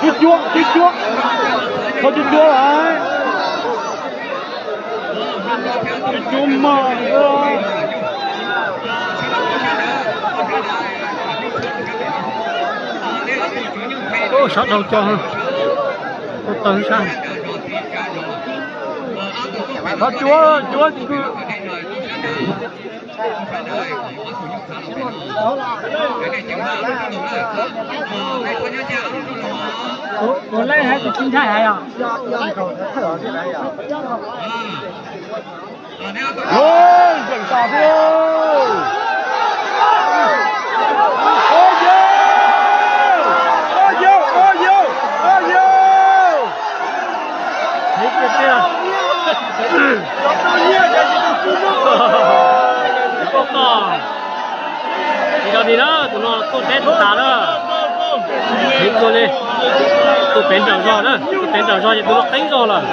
Cib cuab, cib cuab. Thov cib cuab lawm. Cib cuab mas. Sawv daws co, tawg sab. Thov cuab, cuab. Tus lej hais tus tsis ntshai hais os. Zeem tas thiab. Ua yau, ua yau, ua yau, ua yau. Ib zaug li na, tus no tuaj teb tuaj tas na. Heev kawg li. Tuaj pem nrawm zog na, tuaj pem nrawm zog ces tus no qeeb zog lawm.